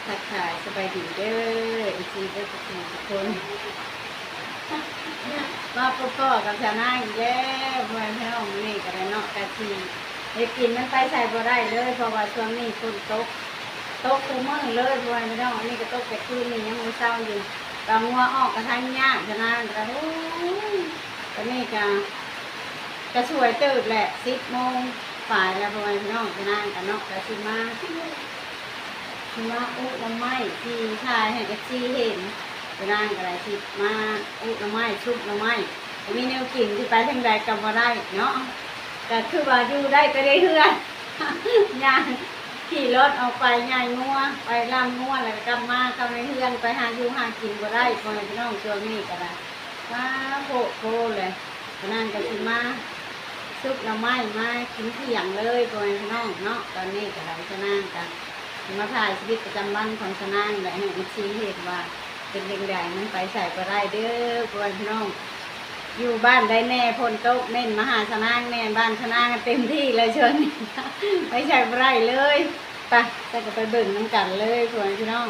ທັກທາຍສະບາຍດີເດີ ເອັຟຊີ ເບິດທຸກຄົນ ມາພົບພໍ້ກັບຊາວນາງອີກແລ້ວ ພໍ່ແມ່ພີ່ນ້ອງ. ມື້ນີ້ກໍໄດ້ເນາະ ກະຊິເຮັດກິນ ມັນໄປໃສບໍ່ໄດ້ເລີຍ ເພາະວ່າຊ່ວງນີ້ຝົນຕົກ ຕົກທຸກມື້ເລີຍ ພໍ່ແມ່ພີ່ນ້ອງ. ອັນນີ້ກໍຕົກແຕ່ຄືນນີ້ ຍັງບໍ່ເຊົາຢູ່ ກໍງົວອອກກະທັງຍາກ ຊາວນາງກໍ ໂອ້ຍ ຕອນນີ້ກໍ ກະສວຍເຕີບແຫຼະ ສິບໂມງປາຍແລ້ວ ພໍ່ແມ່ພີ່ນ້ອງ. ຊາວນາງກໍເນາະ ກະຊິມາ ຊິມາອຸໜໍ່ໄມ້ ຊິຖ່າຍໃຫ້ເອັຟຊີເຫັນ. ຊາວນາງກໍໄດ້ຊິມາອຸໜໍ່ໄມ້ ຊຸບໜໍ່ໄມ້ ບໍ່ມີແນວກິນ ຊິໄປທາງໃດກໍບໍ່ໄດ້ເນາະ ກໍຄືວ່າຢູ່ໄດ້ແຕ່ໃນເຮືອນ ຍ່າງຂີ່ລົດອອກໄປຍ່າງງົວ ໄປລ່າມງົວ ແລ້ວກໍກັບມາເຂົ້າໃນເຮືອນ ໄປຫາຢູ່ຫາກິນບໍ່ໄດ້ ພໍ່ແມ່ພີ່ນ້ອງ. ຊ່ວງນີ້ກໍໄດ້ ວ້า โพดโพเลย ชะนางก็สิมาซุกหน่อไม้มากินเที่ยงเลย พ่อแม่พี่น้องเนาะ. ตอนนี้ก็ได้ชะนางก็สิมาถ่ายชีวิตประจำวันของชะนาง และให้เอฟซีเห็นว่าเป็นจั่งใด มันไปไสบ่ได้เด้อ พ่อแม่พี่น้อง. อยู่บ้านได้แน่ ฝนตกเม้นมาหาชะนางแน่ บ้านชะนางเต็มที่เลยช่วงนี้ ไปไสบ่ได้เลย. ไป แต่ก็ไปเบิ่งนำกันเลย พ่อแม่พี่น้อง.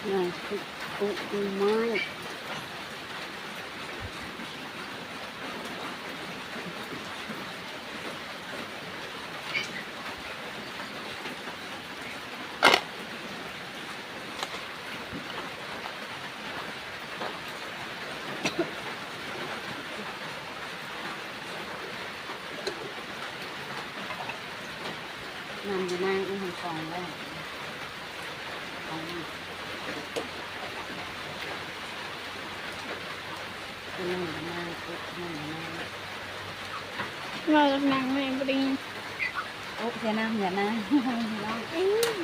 มาซุก ซุกหน่อไม้ น้ำยานางอีหยังกองไว้ กองไว้ น้ำยานาง น้ำยานาง เว้ากับนางแม่บ่ได้ยิน โอ๊ะ เสียน้ำ เสียน้ำ อืม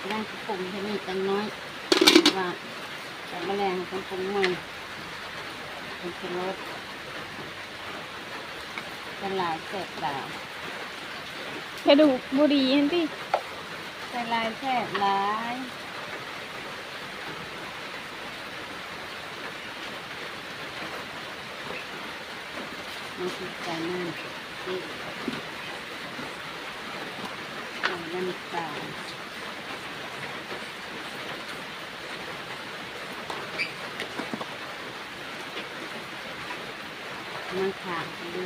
นางสิปรุงแค่นี้จังน้อย ว่า แต่มื้อแลงต้องปรุงใหม่ ปรุงชูรส ใส่หลายแซ่บหลาย กระดูกบ่ดีหั่นติ ใส่หลายแซ่บหลาย มาสิใส่น้ำ ใส่น้ำตาล มาค่ะ ดู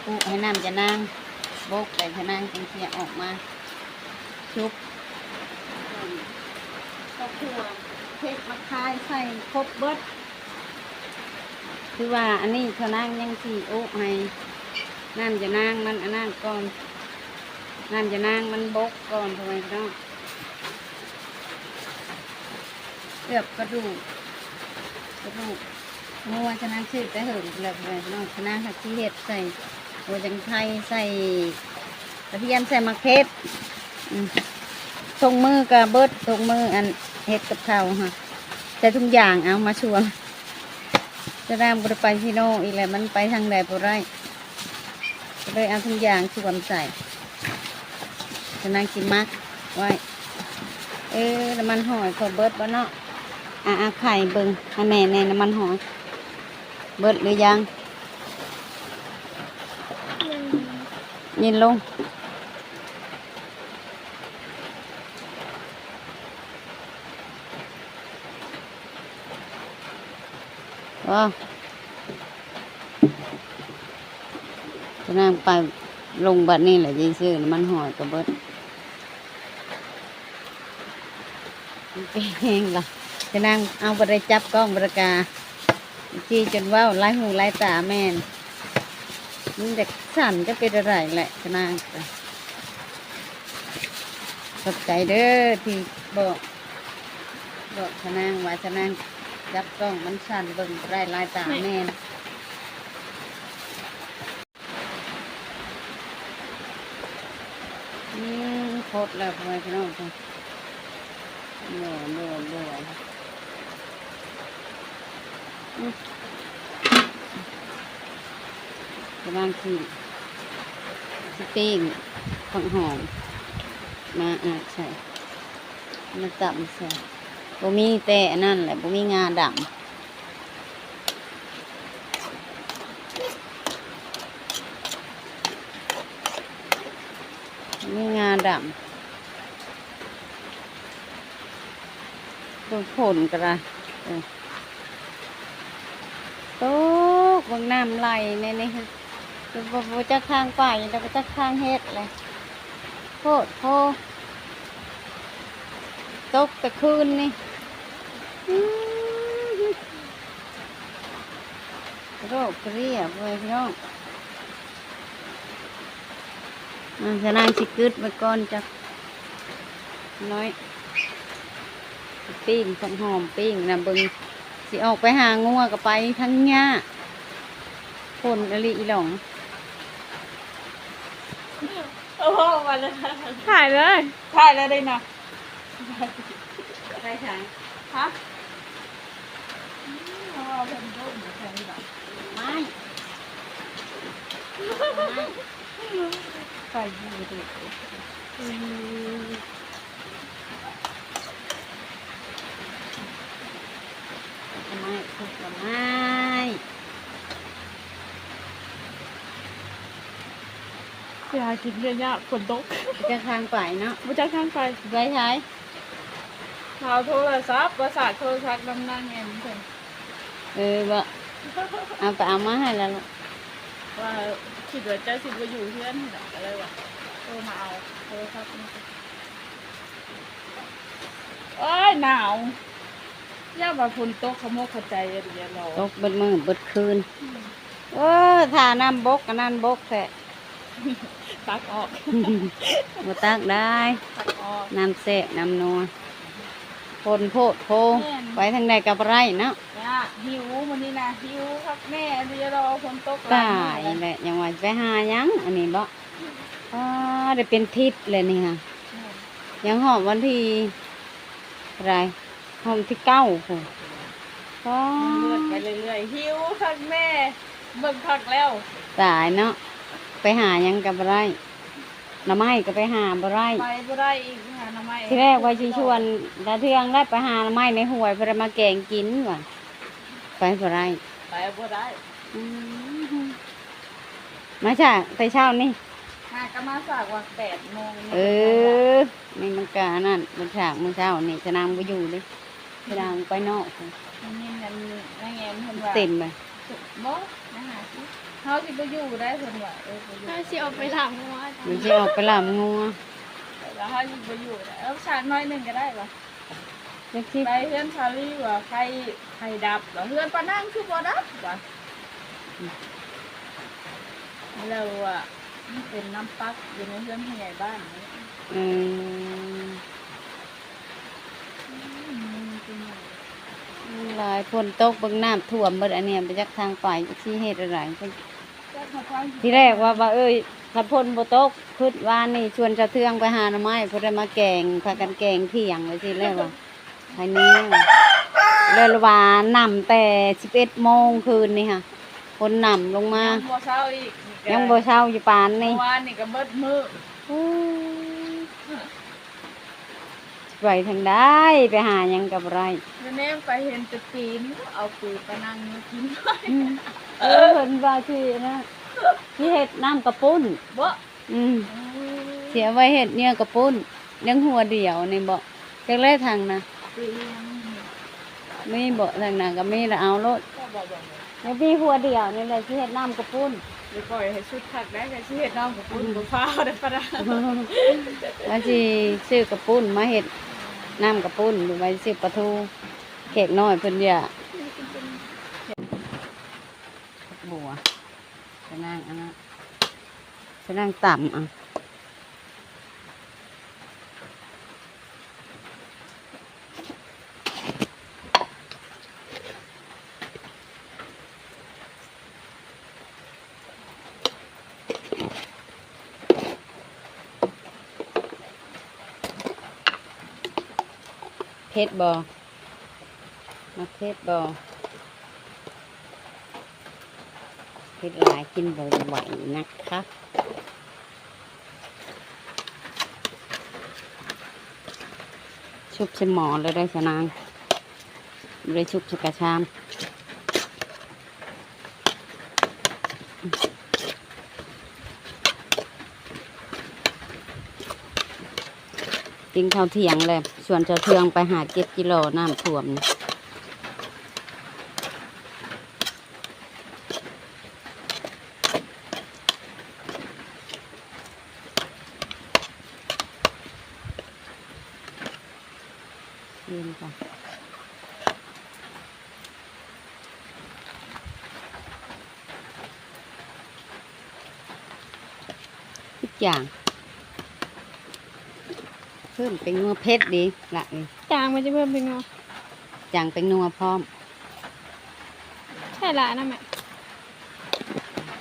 อุให้น้ำยานางบก แต่ยานางจังสิออกมา ซุป ข้าวคั่ว เผ็ด มะขาย ใส่ครบเบิด คือว่าอันนี้เท่านางยังสิอุให้น้ำยานางมันอันนั้นก่อน น้ำยานางมันบกก่อน พ่อแม่พี่น้อง เอือบกระดูก กระดูกงัว เท่านางซื้อแต่เหิงแล้ว พ่อแม่พี่น้อง เท่านางหักสิเฮ็ดใส่ หัวจังไค ใส่กระเทียม ใส่หมากเผ็ด อืม ถุงมือก็เบิด ถุงมืออันเฮ็ดกับข้าวฮะ ใส่ถุงยางเอามาสวม เท่านางบ่ได้ไปพี่น้องอีกแล้ว มันไปทางใดบ่ได้ ก็เลยเอาถุงยางสวมใส่ เท่านางสิหมักไว้ เออ น้ำมันหอยข้อยเบิดบ่เนาะ อ่ะ อ่ะ ไข่เบิ่ง ให้แม่แน่ น้ำมันหอย เบิดหรือยัง ยัง เย็นลง โอ้ เท่านางไปลงบัดนี้แหละ สิซื้อน้ำมันหอยก็เบิด มันเป็นแฮงล่ะ เท่านางเอาบ่ได้จับกล้องบ่ได้กา จีจนเว้าหลายหูหลายตาแม่น มันอยากสั่นจะเป็นอะไรแหละ เท่านาง ขอบใจเด้อที่บอก บอกเท่านางว่าเท่านางจับกล้องมันสั่นเบิ่งบ่ได้หลายตาแม่น อืม โพดแล้วพ่อแม่พี่น้อง เบิ่ง เบิ่ง เบิ่ง อืม ກຳລັງຊິ ຊິປີ້ງຜັກຫອມ ມາອັດໃສ່ ມາຕຳໃສ່ ບໍ່ມີແຕ່ອັນນັ້ນແຫຼະ ບໍ່ມີງາດຳ ມີງາດຳ ເບິ່ງຝົນກໍໄດ້ ເອີ ໂຕກ ເບິ່ງນ້ຳໄຫຼໃນນີ້ ບໍ່ ບໍ່ຈັກທາງໄປ ແລ້ວບໍ່ຈັກທາງເຮັດແຫຼະ ໂພດໂພ ຕົກແຕ່ຄືນນີ້ ອືມ ໂລກເກລຽບເວີຍພີ່ນ້ອງ. ອາ ສະນາງຊິກຶດໄວ້ກ່ອນຈັກໜ້ອຍ ປີ້ງຜັກຫອມ ປີ້ງນະເບິ່ງ ຊິອອກໄປຫາງົວກໍໄປທັງຍາກ ຝົນອີ່ຫຼີ ອີ່ຫຼອງ ໂອ້ໂຫ ມາເລີຍ ຖ່າຍເລີຍ ຖ່າຍແລ້ວໄດ້ນະ. ໄປໃສ? ຮະ? ອືມ ເພາະວ່າເພິ່ນໂດນໃສ່ດອກໄມ້ ໄປຢູ່ເດ້ ອືມ ດອກໄມ້ ຜົກດອກໄມ້. ຊິຫາກິນຍາກໆ ຝົນຕົກ ບໍ່ຈັກທາງໄປເນາະ ບໍ່ຈັກທາງໄປ ໄປໃສ? ເອົາໂທລະສັບ ປະສານໂທລະສັບນຳນາງແອມເພິ່ນ ເອີ ບໍ່ ເອົາໄປເອົາມາໃຫ້ລະລູກ ວ່າຄິດວ່າເຈົ້າຊິບໍ່ຢູ່ເຮືອນຫັ້ນລະ ກໍເລີຍວ່າໂທມາເອົາໂທລະສັບ ໂອ້ຍ ໜາວ ຢ້ານວ່າຝົນຕົກ ຂະມົກຂະໃຈອີ່ຫຼີເນາະ ຕົກເບິດມື້ເບິດຄືນ ອືມ ເອີ ຖ້ານ້ຳບົກກໍນ້ຳບົກແທ້ ຕັກອອກ ບໍ່ຕັກໄດ້ ຕັກອອກ ນ້ຳແຊບນ້ຳນົວ ຝົນໂພດໂພ ແມ່ນ ໄປທາງໃດກໍບໍ່ໄດ້ເນາະ ຍາກ ຫິວ ມື້ນີ້ນະ ຫິວຄັກແນ່ອີ່ຫຼີເນາະ ຝົນຕົກຫຼາຍມື້ແລ້ວ ຕາຍແຫຼະ ຍັງວ່າຊິໄປຫາຫຍັງ ອັນນີ້ເບາະ ອາ ໄດ້ເປັນທິດແລ້ວນີ້ຫາ ແມ່ນ ຍັງຮອດວັນທີເທົ່າໃດ? ຮອບທີເກົ້າພຸ້ນ ປາ ເລື່ອນໄປເລື້ອຍໆ ຫິວຄັກແນ່ ເບິ່ງຄັກແລ້ວ ຕາຍເນາະ ໄປຫາຫຍັງກໍບໍ່ໄດ້ ໜໍ່ໄມ້ກໍໄປຫາບໍ່ໄດ້ ໄປບໍ່ໄດ້ອີກ ໄປຫາໜໍ່ໄມ້ ທີແລກວ່າຊິຊວນຕາເທືອງໄດ້ໄປຫາໜໍ່ໄມ້ໃນຫ້ວຍ ເພື່ອໄດ້ມາແກງກິນວ່າ ໄປບໍ່ໄດ້ ໄປບໍ່ໄດ້ ອືມ ມາຊາແຕ່ເຊົ້ານີ້ ຫາກໍມາສາກວ່າແປດໂມງ ເອີ ນີ້ມັນກະອັນນັ້ນ ມາສາກມື້ເຊົ້ານີ້ ສະນາງບໍ່ຢູ່ເດ້ ສະນາງໄປນອກພຸ້ນ ໄດ້ຍິນອັນນາງແອມເພິ່ນວ່າ ເຕັມເລີຍ ບໍ່ ມາຫາຊິ ເຮົາຊິບໍ່ຢູ່ໄດ້ ເພິ່ນວ່າ ເອີ ບໍ່ຢູ່ ເຮົາຊິອອກໄປລ່າງົວ ເຮົາຊິອອກໄປລ່າງົວ ແລ້ວເຮົາຊິບໍ່ຢູ່ໄດ້ ເອີ ສາກໜ້ອຍໜຶ່ງກໍໄດ້ວ່າ ຈັກຊິ ໄປເຮືອນຊາລີວ່າ ໄຟ ໄຟດັບ ວ່າເຮືອນປານາງຄືບໍ່ດັບ ວ່າ ອືມ ແລ້ວວ່າມັນເປັນນ້ຳປັກຢູ່ໃນເຮືອນຜູ້ໃຫຍ່ບ້ານນີ້ ອືມ ອືມ ມັນເປັນຫຍັງ ມັນຫຼາຍ ຝົນຕົກເບິ່ງນ້ຳຖ້ວມເບິດ ອັນນີ້ບໍ່ຈັກທາງໄປ ຈັກຊິເຮັດແນວໃດ ທີແລກວ່າ ວ່າ ເອີຍ ຄັນຝົນບໍ່ຕົກ ຄິດວ່ານີ້ຊວນສາເທືອງໄປຫາໜໍ່ໄມ້ ເພິ່ນໄດ້ມາແກງ ພາກັນແກງທ່ຽງວ່າຊີ້ແລ້ວວ່າ ໃຫ້ແນ່ ແລ້ວວ່າໜຳແຕ່ສິບເອັດໂມງຄືນນີ້ຫະ ຝົນໜຳລົງມາ ຍັງບໍ່ເຊົາອີກ ຍັງບໍ່ເຊົາຢູ່ປານນີ້ ເມື່ອວານນີ້ກໍເບິດມື້ ໂອ້ ໄປທາງໃດ ໄປຫາຫຍັງກໍບໍ່ໄດ້ ແນມໄປເຫັນແຕ່ຕີນ ເອົາປືປານັງມາກິນ ອືມ ເອີ ເພິ່ນວ່າຊິນະ ຊິເຮັດນ້ຳກະປຸ້ນ ບໍ່ ອືມ ອືມ ຊິເອົາໄວ້ເຮັດເຫຍື່ອກະປຸ້ນ ຍັງຫົວດຽວນີ້ເບາະ ຈັກແລະຖັງນະ ມີເບາະ ຖັງນະກໍມີລະ ເອົາໂລດ ບໍ່ ບໍ່ ບໍ່ ຍັງມີຫົວດຽວນີ້ແຫຼະ ຊິເຮັດນ້ຳກະປຸ້ນ ດຽວຂ້ອຍໃຫ້ສຸດຄັກໄດ໋ ໃຫ້ຊິເຮັດນ້ຳກະປຸ້ນ ອືມ ບໍ່ຟ້າວໄດ້ປານນັ້ນ ວ່າຊິຊື້ກະປຸ້ນມາເຮັດນ້ຳກະປຸ້ນ ຫຼືວ່າຊິຊື້ປາທູ ແຂກນ້ອຍເພິ່ນຢາກ ບັວ ສະນາງອັນນັ້ນ ສະນາງຕຳ ອະ ເຜັດບໍ່? ມັກເຜັດບໍ່? ເຜັດຫຼາຍກິນບໍ່ໄຫວນະຄະ. ຊຸບໃສ່ໝໍ້ເລີຍເດີຊະນາງ, ບໍ່ໄດ້ຊຸບໃສ່ກະຊາມ. ກິນເຂົ້າທ່ຽງແລ້ວ ຊວນເຈົ້າເທືອງໄປຫາເກັບຈີ່ລໍ້ ນ້ຳຖ້ວມ. ເຢັນກ່ອນ. ທຸກຢ່າງ ເພີ່ມແປ້ງນົວ. ເຜັດດີລະນີ້. ຈາງມັນຈະເພີ່ມແປ້ງນົວ. ຈາງແປ້ງນົວພ້ອມ. ໃສ່ຫຼາຍນະແມ່.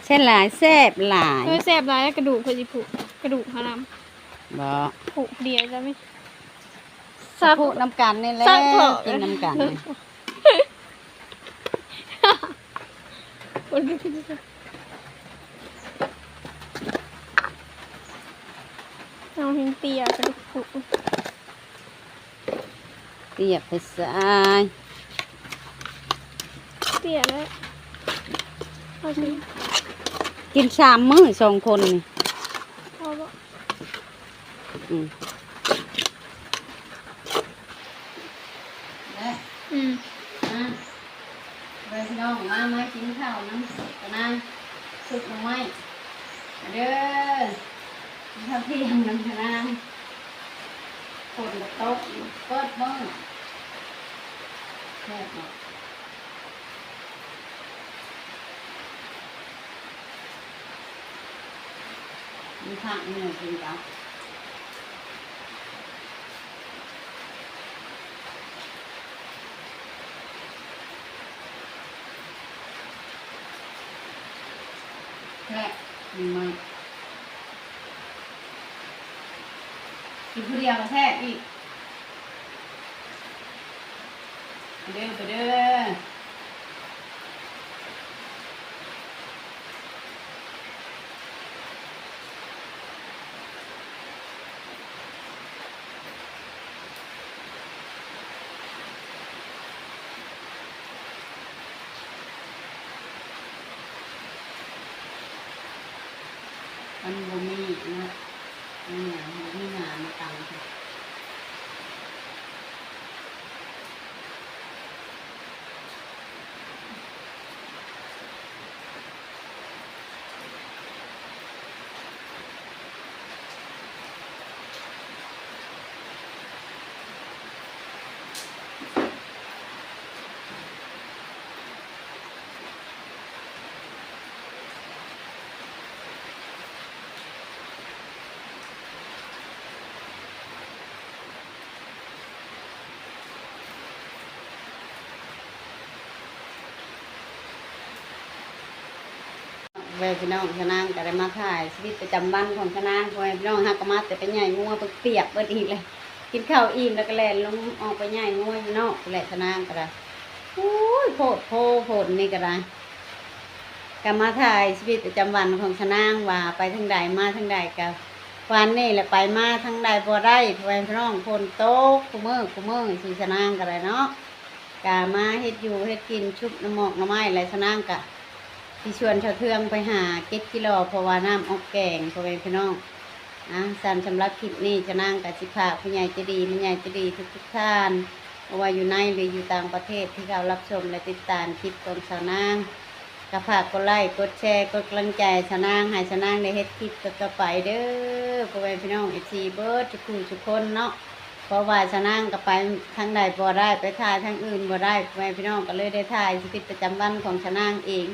ໃສ່ຫຼາຍແຊບຫຼາຍ. ເອີ ແຊບຫຼາຍ ກະດູກເພິ່ນຊິຜຸ ກະດູກຫານຳ. ບໍ່ຜຸດຽວຈະມີ ສາທຸນຳກັນນີ້ແຫຼະ ສາທຸ ກິນນຳກັນ. ນ້ອງເຮັດເຕ້ຍກະດູກຜຸ ເຕ້ຍໄປໃສ ເຕ້ຍແລ້ວ ເອົາຊິ ກິນສາມມື້ສອງຄົນນີ້ ພໍບໍ່? ອືມ ອືມ ມາ ເດີພີ່ນ້ອງ ມາ ມາກິນເຂົ້ານຳກະນາງ ຊຸບໜໍ່ໄມ້ ມາເດີ ກິນເຂົ້າທ່ຽງນຳກະນາງ. ຝົນກໍຕົກເປີດມື້ ແຊບເນາະ. ມີຜັກມີຫຍັງກິນກັບ ແຊບ ໜໍ່ໄມ້ ກິນຜູ້ດຽວກໍແຊບອີກ. ເດີ ໄປເດີ. ມັນບໍ່ມີອັນນັ້ນ ບໍ່ມີໜາມາຕັ້ງ. ແມ່ພີ່ນ້ອງ ຊະນາງກໍໄດ້ມາຖ່າຍຊີວິດປະຈຳວັນຂອງຊະນາງ. ພໍ່ແມ່ພີ່ນ້ອງ ເຮົາກໍມາແຕ່ໄປໄຫຍ່ງົວ ເປີກປຽກເບິດອີກແລ້ວ. ກິນເຂົ້າອີ່ມແລ້ວກໍແລ່ນລົງອອກໄປໄຫຍ່ງົວຢູ່ນອກແຫຼະ ຊະນາງກໍໄດ້. ໂອ້ຍ ໂພດໂພ ຝົນນີ້ກໍໄດ້. ກໍມາຖ່າຍຊີວິດປະຈຳວັນຂອງຊະນາງ ວ່າໄປທາງໃດມາທາງໃດ. ກໍວານນີ້ແຫຼະ ໄປມາທາງໃດບໍ່ໄດ້ ພໍ່ແມ່ພີ່ນ້ອງ ຝົນຕົກຄູ່ມື້ຄູ່ມື້ ຊິ ຊະນາງກໍໄດ້ເນາະ. ກະມາເຮັດຢູ່ເຮັດກິນ ຊຸບໜໍ່ໝອກໜໍ່ໄມ້ ແລະ ຊະນາງກະຊິຊວນຊາວເທືອງໄປຫາເກັບຈີ່ລໍ້ ເພາະວ່ານ້ຳອອກແກງ ພໍ່ແມ່ພີ່ນ້ອງ. ອາ ຊັ້ນສຳລັບຄລິບນີ້ ຊະນາງກະຊິຝາກຜູ້ໃຫຍ່ໃຈດີ ແມ່ໃຫຍ່ໃຈດີທຸກໆທ່ານ ບໍ່ວ່າຢູ່ໃນ ຫຼື ຢູ່ຕ່າງປະເທດ ທີ່ເຂົ້າຮັບຊົມ ແລະ ຕິດຕາມຄລິບຂອງຊາວນາງ ກໍຝາກກົດໄລ້ ກົດແຊ ກົດກຳລັງໃຈໃຫ້ຊາວນາງ ໃຫ້ຊາວນາງໄດ້ເຮັດຄລິບຕໍ່ໆໄປເດີ ພໍ່ແມ່ພີ່ນ້ອງ ເອັຟຊີ ເບິດທຸກຜູ້ທຸກຄົນເນາະ. ເພາະວ່າຊາວນາງກໍໄປທາງໃດບໍ່ໄດ້ ໄປຖ່າຍທາງອື່ນບໍ່ໄດ້ ພໍ່ແມ່ພີ່ນ້ອງ ກໍເລີຍໄດ້ຖ່າຍຊີວິດປະຈຳວັນຂອງຊາວນາງເອງ.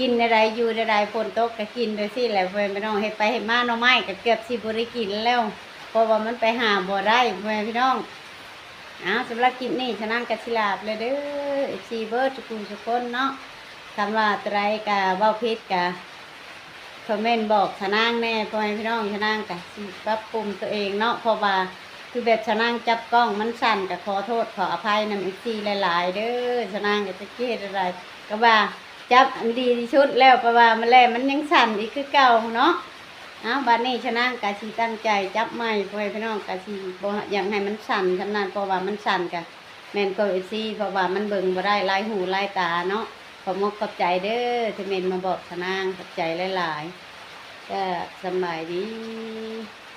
ກິນແນວໃດຢູ່ແນວໃດ ຝົນຕົກກໍກິນໄປຊີ້ແຫຼະ ພໍ່ແມ່ພີ່ນ້ອງ. ເຮັດໄປເຮັດມາໜໍ່ໄມ້ກໍເກືອບຊິບໍ່ໄດ້ກິນແລ້ວ ເພາະວ່າມັນໄປຫາບໍ່ໄດ້ ພໍ່ແມ່ພີ່ນ້ອງ. ເອົາ ສຳລັບຄລິບນີ້ຊາວນາງກໍຊິລາໄປແລ້ວເດີ ເອັຟຊີ ເບິດທຸກຜູ້ທຸກຄົນເນາະ. ຄັນວ່າຕົວໃດກໍເວົ້າຜິດກໍຄອມເມັນບອກຊາວນາງແດ່ ພໍ່ແມ່ພີ່ນ້ອງ. ຊາວນາງກໍຊິປັບປຸງຕົວເອງເນາະ ເພາະວ່າຄືແບບຊາວນາງຈັບກ້ອງມັນສັ່ນ ກໍຂໍໂທດຂໍອະໄພນຳເອັຟຊີຫຼາຍໆເດີ. ຊາວນາງກໍຈັກຊິເຮັດແນວໃດ ກໍວ່າ ຈັບອັນດີທີ່ສຸດແລ້ວ ເພາະວ່າມະແລງມັນຍັງສັ່ນອີກຄືເກົ່າເນາະ. ເອົາ ບາດນີ້ຊະນາງກະຊິຕັ້ງໃຈຈັບໃໝ່ ພໍ່ແມ່ພີ່ນ້ອງ ກະຊິບໍ່ຢາກໃຫ້ມັນສັ່ນສ່ຳນັ້ນ ເພາະວ່າມັນສັ່ນກະແມ່ນຄວາມເອັຟຊີ ເພາະວ່າມັນເບິ່ງບໍ່ໄດ້ຫຼາຍຫູຫຼາຍຕາເນາະ. ຂອບມົກຂອບໃຈເດີ ທີ່ເມັນມາບອກຊະນາງ ຂອບໃຈຫຼາຍໆ ກະສຳບາຍດີ.